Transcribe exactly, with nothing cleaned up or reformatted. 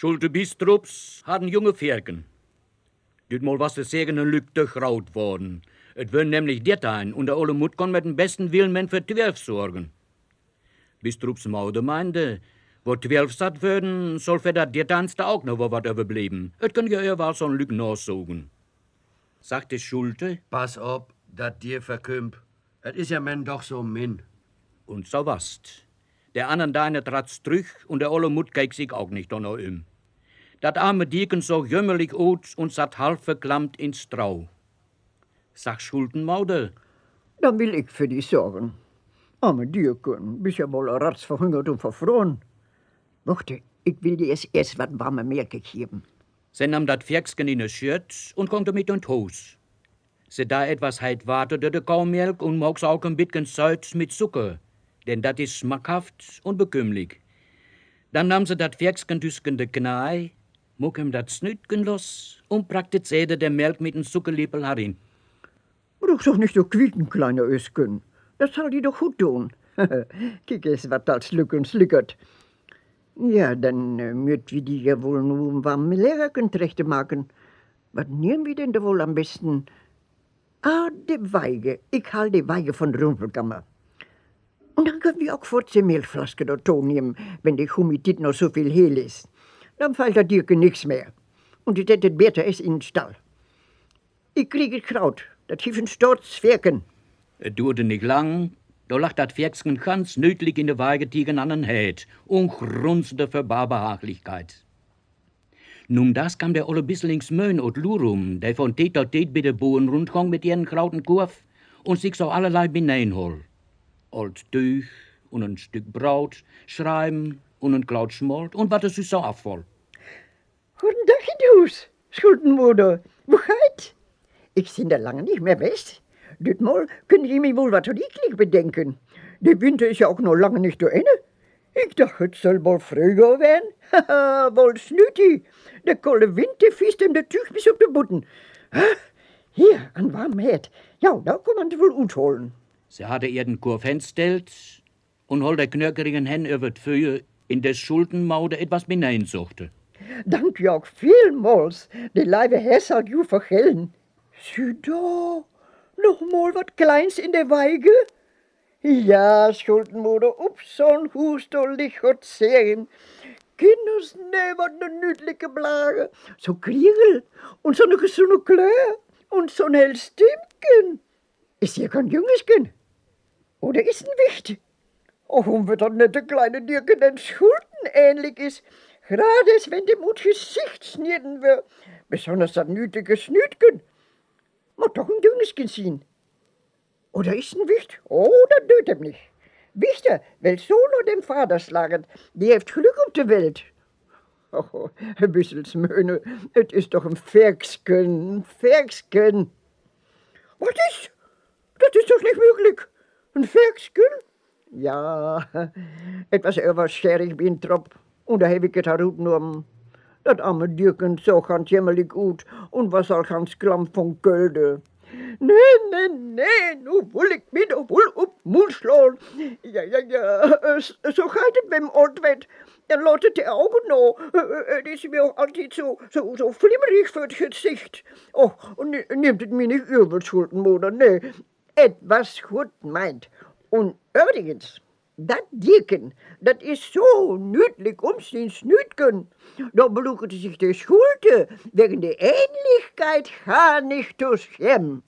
Schulte Bistrups harr en junge Ferken. Dütmal was de Segen en lück to graut worden. Et wören nämlich diertein, un de olle Mutt kunn mit den besten Willen men för twelf sorgen. Bistrups Mauder meinde, wo twelf satt wören, soll för dat dierteinste ok noch woll wat överblieven. Et kunn ja överall so'n lück nasogen. Sagte Schulte: Pass op, dat Dier verkümp. Et is ja men doch so min. Un so was 't. De annern deinen et ratz trüch, un de olle Mutt keek sik ok nich dorna üm. Dat arme Dierken sog jümmerlich ut un satt half verklammt in Strau. Sagg Schulten Mauder: Dann will ik för di sorgen. Arme Dierken, büst ja woll ratz verhungert un verfroren. Wachte, ik will di eerst, eerst wat warme Melk geven. Se nahm dat Ferksken in de Schött un gong dormit in't Huus. Se dei etwas heit Water dör de Kaumelk un maak se ok en bitken sööt mit Zucker, denn dat is smackhaft un bekümmlik. Dann nahm se dat Ferksken tüsken de Knei, maak em dat Snüütken los un praktizeerde de Melk mit en Zuckerlepel herin. Bruukst doch nich so quieken, kleine Ösken. Dat sall di doch goot doon. Kiek es, wat dat slücken slickert. Ja, denn mööt wi di ja woll nu en warm Leckerken trechte maken. Wat nehmen wi denn dor woll an'n besten? Ah, de Weige. Ik haal de Weige von de Rumpelkammer. Un denn köönt wi ok foorts de Melkflaske dorto nehmen, wenn de Gummitiet noch so veel heel is. Denn fehlt dat Dierken nix mehr. Un dat et beter is in'n Stall. Ik krieg et graut, dat gifft en stolt Ferken. Et duurde nich lang, do lag dat Ferksken ganz nüütlik in de Weige tiegen an en Heerd un grunsde vör bare Behaglichkeit. Namdags kamm de olle Bisselings Möhn ut Lurum, de von Tiet to Tiet bi de Buren rundgong mit ehren grauten Kurf un sik so allerlei bineenholl. Oolt Tüüg un en Stück Broot, Schreiben un en Klaut Smolt un wat süss so affoll. Goden Dag in't Huus, Schultenmoder. Wo geiht? Ik sin dor lang nich mehr west. Dütmal köönt ji mi woll wat rieklik bedenken. De Winter is ja ok noch lang nich to Enne. Ik dach, et söll woll fröher weren. Woll Snüüti. De kolle Wind, de fiest em de Tüüg bis op de Butten. Hier, an'n warmen Heerd. Ja, dor kann man 't woll utholen. Se harr ehr den Kurf henstellt un holl de knökerigen Hänn över't Füer, indes Schultenmoder etwas bineen suchte. Dank jo ok veelmals, de leive Herr sall ju vergellen. Süh dor, noch mal wat Kleins in de Weige? Ja, Schultenmoder, up so'n Huus, dor liggt Gotts Segen. Kinners, nee, wat 'ne nüütlike Blage. So kriegel un so 'ne gesunne Klöör un so'n hell Stimmken. Is hier kein Jüngesken? Oder is en Wicht? Och, un wenn dat nette kleine Dierken den Schulten ähnlik is, grad es wenn dem ut Gesicht sneden wöör, besonners dat nüütlike Snüütken. Mutt doch en Jüngesken sien. Oder is en Wicht? Oh, dat dööt em nich. Wichter, well so na dem Vader slaget, de hefft Glück op de Welt. Och, Herr Bisselsmöhne, et is doch en Ferksken, en Ferksken. Wat is? Dat is doch nich mööglik. En Ferksken? Ja, et was överscherig bi'n Tropp. Un dor heff ik et herutnahmen. Dat arme Dierken sog ganz jämmerlik ut un was al ganz klamm von Kölde. Nee, nee, nee, nu wull ik mi doch wull up Muul slaan. Ja, ja, ja, so geiht et, wenn 'n oolt weert. Denn laat et de Augen na. Et is mi ok alltied so, so, so flimmerig vör't Gesicht. Och, un nehmt et mi nich üwel, Schultenmoder, nee. Et was goot meint. Un övrigens, dat Dierken, dat is so nüütlik um sien Snüütken. Dor bruukt sik de Schulte wegen de Ähnlichkeit gar nich to schämen.